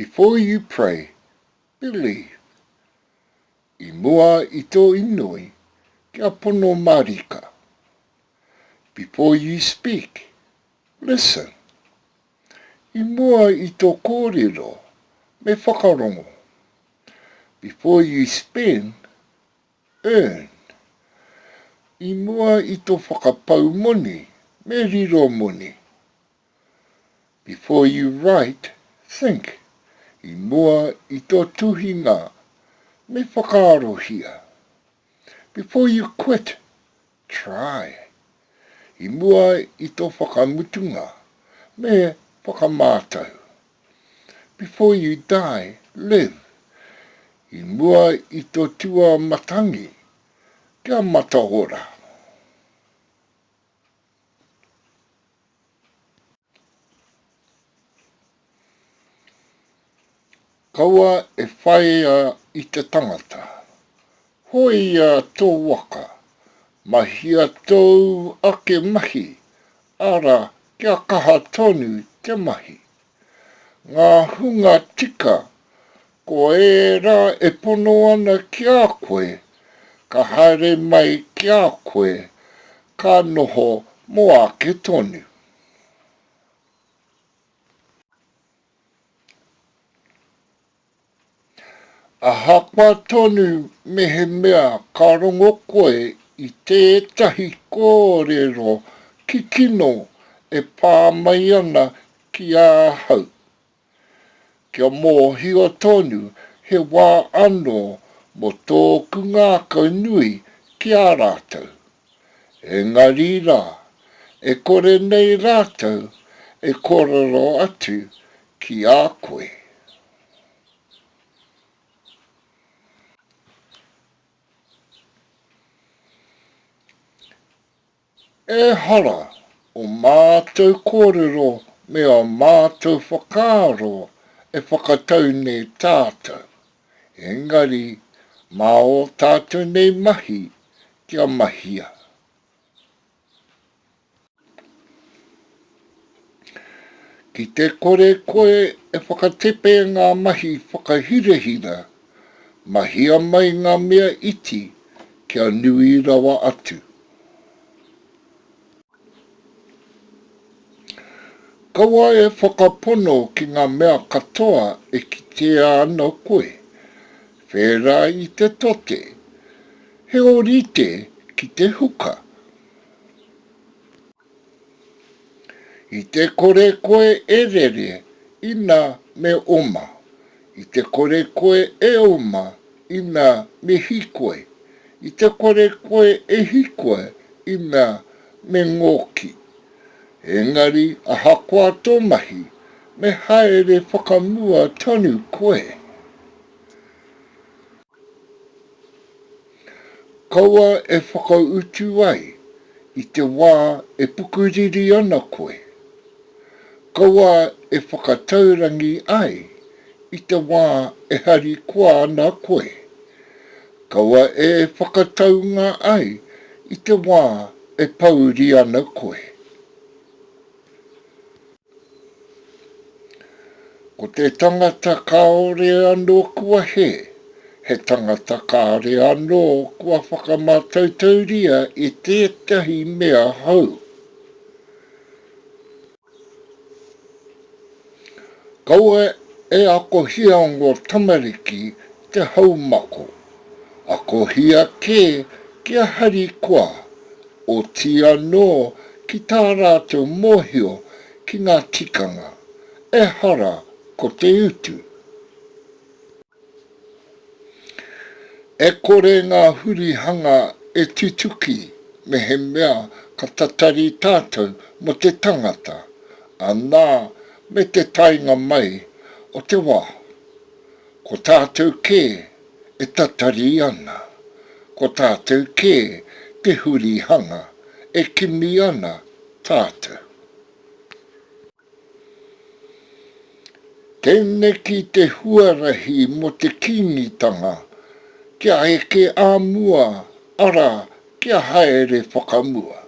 Before you pray, believe. I mua i tō inoi, kia pono mārika. Before you speak, listen. I mua i tō kōrero, me whakarongo. Before you spend, earn. I mua i tō whakapau moni, me riro moni. Before you write, think. I mua i tō tuhinga, me whakaarohia. Before you quit, try. I mua i tō whakamutunga, me whakamātau. Before you die, live. I mua i tō tua matangi, kia mataora. Kaua e whaia i te tangata. Hoea tō waka, mahia tōu ake mahi, ara kia kaha tonu te mahi. Ngā hunga tika, ko ērā e pono ana ki a koe, ka haere mai ki a koe, ka noho mō ake tonu. Ahakoa tonu mehemea ka rongo koe i tētahi kōrero kikino e pā mai ana ki ahau, kia mōhio tonu he wā anō mō tōku ngākau nui ki a rātou. Engari rā, e kore nei rātou e kōrero atu ki a koe. Ehara ō mātou kōrero me ō mātou whakaaro e whakatau nei tātou, engari mā ō tātou nei mahi kia mahia. Ki te kore koe e whakatepe ngā mahi whakahirahira, mahia mai ngā mea iti kia nui rawa atu. Kaua e whakapono ki ngā mea katoa e kitea ana koe, whērā i te tote, he ōrite ki te huka. I te kore koe e rere, ina me oma. I te kore koe e oma, ina me hikoi. I te kore koe e hikoi, ina me ngoki. Engari ahakoa tō mahi, me haere whakamua tonu koe. Kaua e whakautu ai i te wā e pukuriri ana koe. Kaua e whakataurangi ai i te wā e harikoa ana koe. Kaua e whakataunga ai i te wā e pōuri ana koe. Ko te tangata kāore anō kua hē, he tangata kāore anō kua whakamātautauria i tētahi mea hou. Kaua e akohia ngō tamariki te haumako, akohia kē kia harikoa Oti anō ki tā rātou mōhio ki ngā tikanga, ehara ko te utu. E kore ngā hurihanga e tutuki mehemea ka tatari tātou mō te tangata, anā me te taenga mai o te wā. Ko tātou kē e tatari ana, ko tātou kē te hurihanga e kimi ana tātou. Tēneki te huarahi mō te Kīngitanga, kia eke ā mua, arā, kia haere whakamua.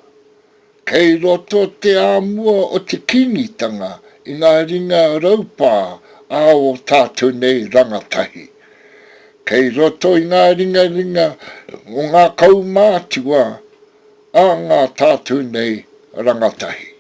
Kei roto te āmua o te Kīngitanga i ngā ringa raupā. A ō tātou nei rangatahi. Kei roto i ngā ringaringa o ngā kaumātua a ngā tātou nei rangatahi.